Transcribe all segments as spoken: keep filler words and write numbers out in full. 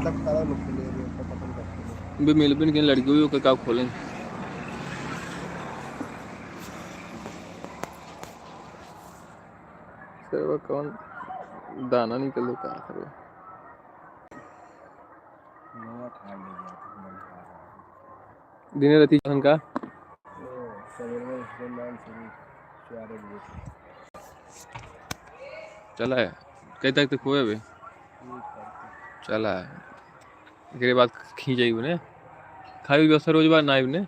तक सारा लोग के लिए भी पसंद करते हैं। भी मिल भी नहीं, लड़की भी ओके का खोलें। सरवा कौन दाना निकल दो का सरवा। नवा खा ले गया, तो मन खा रहा है। दिने राती खान का? ओ, सवेरे में उसके नाम से भी चार बजे। चला है। कई तक तक हुए बे? ठीक है। चला है। एकरे बाद खींच आई बने। खाई व्यवस्था रोज बार ना आई बने।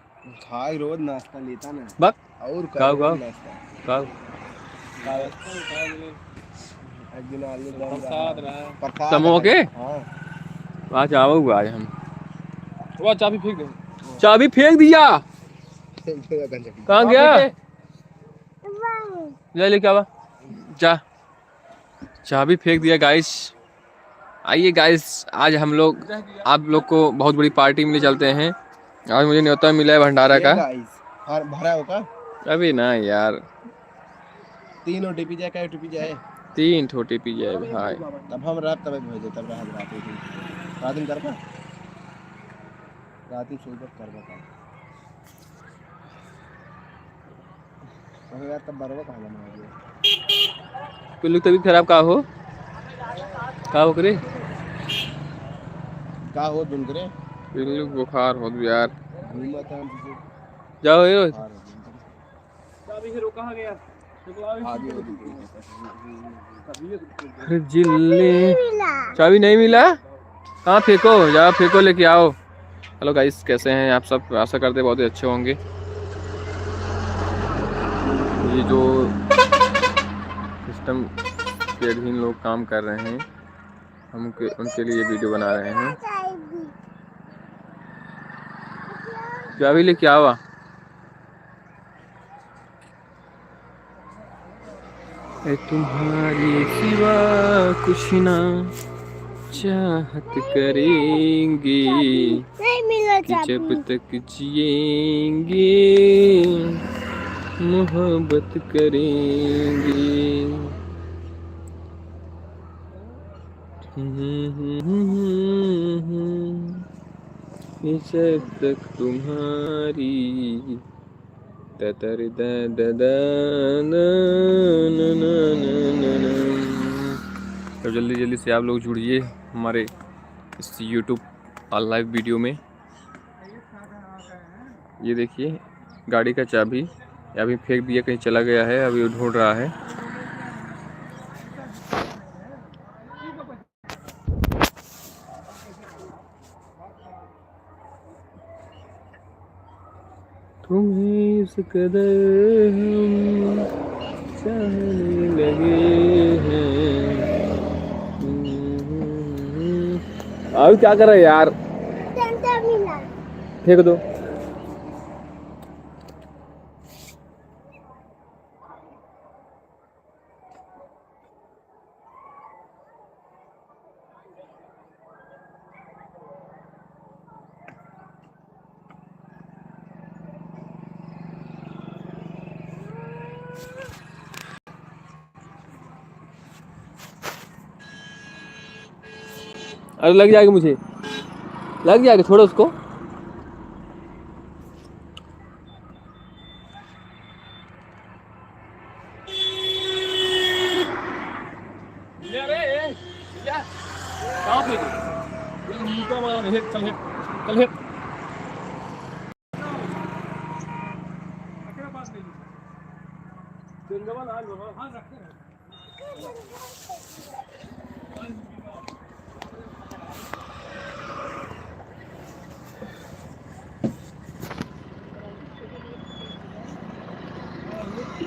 खाई रोज नाश्ता लेता ना। बक। और का, का? नाश्ता। का? का? एक दिन आलू दम प्रसाद रहा। रहा। प्रसाद समूह रहा। के? हाँ। आज आवा हुआ आज हम। वो चाबी फेंक दे। चाबी फेंक दिया। फेंक दिया गंजा। कहाँ गया? फेंके? जा लेके आवा। जा। चाबी फेंक दिया गाइस। आइए गाइस, आज हम लोग आप लोग को बहुत बड़ी पार्टी में ले चलते हैं। आज मुझे न्योता मिला है भंडारा का। गाइस, भर-, भरा हो का? अभी ना यार। तीन ओटीपी जाए, का ओटीपी जाए? तीन ठो ओटीपी जाए भाई। तब हम रात तब भेजे, तब रात, रात में। रात में करबा? रात में सोइबा करबा का? अरे यार, तब बरवा कहाँ जाना है ये? पिल्लू तबीयत खराब का हो? का हो करे? का हो दुन करे? पिल्लू बुखार हो यार। घूमा था हम पीछे। जाओ ये। बुखार हो दुन करे। चाबी हीरो कहाँ गया? आगे हो दुन करे। अरे जिल्ली। चाबी नहीं मिला? कहाँ फेंको? जाओ फेंको, लेके आओ। हेलो गाइस, कैसे हैं आप सब? आशा करते हैं बहुत ही अच्छे होंगे। ये जो सिस्टम के अधीन लोग काम कर रहे हैं, हम उनके, उनके लिए वीडियो बना रहे हैं। चाबी लेके आवा। ए तुम्हारे सिवा कुछ ना चाहत करेंगे, नहीं मिला कि चाबी। जब तक जिएंगे मोहब्बत करेंगे। ये जब तक तुम्हारी ततर द द द न न न। तो जल्दी जल्दी से आप लोग जुड़िए हमारे इस YouTube लाइव वीडियो में। ये देखिए गाड़ी का चाबी अभी फेंक दिया, कहीं चला गया है, अभी वो ढूंढ रहा है। तुम्हें इस कदर हम चाहने लगे हैं। अब क्या कर रहे यार? डंडा मिला। फेंक दो। अरे लग जाएगा मुझे, लग जाएगा, छोड़ो उसको। ले रे, ए, ले। कहाँ फेंको? ये ईंटा मारा, हेट, चल हेट, चल हेट।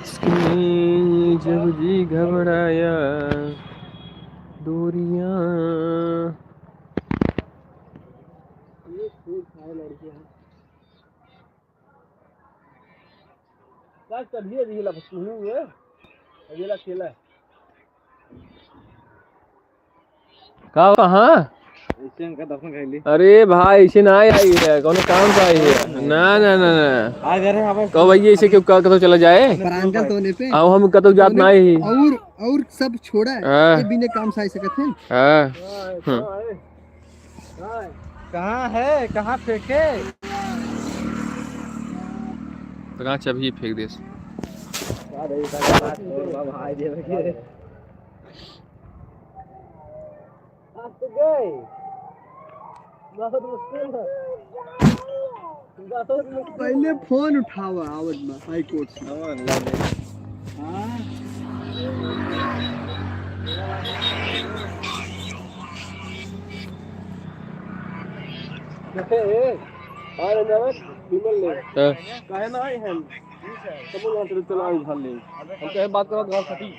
इसके जब जी घबराया दूरियां। ये खूब खाए लड़के हैं। का करिए दिला बस तू है। अगला खेला है। का हो, कहाँ? ऐसे इनका दफन कर ली। अरे भाई, ऐसे ना आई है, कौनो काम का आई है? ना, ना, ना, ना। आ गए रे, हमें कहो भैया, ऐसे क्यों, का, कतौ चला जाए? प्रांजल तो होने पे। आओ, हम कतौ जात ना आई। और, और सब छोड़ा है, हाँ। ये बिना काम से आ सकत हैं। हाँ। हम्म। कहाँ है, कहाँ फेंके? तो कहाँ चाबी फेंक दे। बहुत मुश्किल है। बहुत मुश्किल। पहले फोन उठावा, आवत बा हाई कोर्ट से। हाँ, लगे। हाँ। देखे, ए, अरे नमक, विमल ले। हाँ। काहे ना आए हम? सब लोग यहाँ से चला उठा ले। हम कहे बात करो, घर सटी।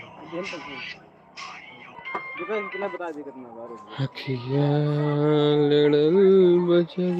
अखिया लड़ल बजब